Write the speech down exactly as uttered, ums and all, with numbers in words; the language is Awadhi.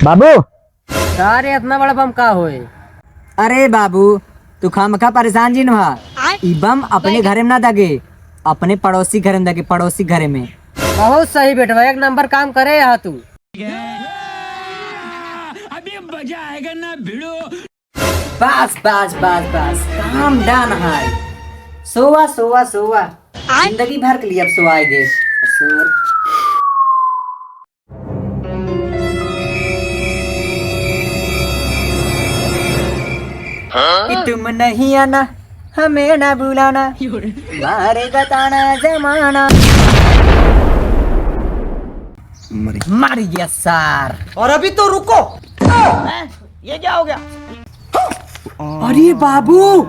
बाबू। का रे, इतना बड़ा बम का होए? अरे बाबू, तू खामखा परेशान जिन हुआ। ई बम अपने घरे में ना दगे, अपने पड़ोसी घरे में दगे, पड़ोसी घरे में। बहुत सही बेटवा, एक नंबर काम करे हा तू। अभी मजा आएगा ना भिड़ो। बस, बस, बस, बस, काम done है। सोवा, सोवा, सोवा। जिंदगी भर के लिए अब सोवाई दे। ससुर। कि तुम नहीं आना, हमें ना बुलाना, मारेगा ताना जमाना। मर गया सार। और अभी तो रुको। हैं? ये क्या हो गया? अरे बाबू!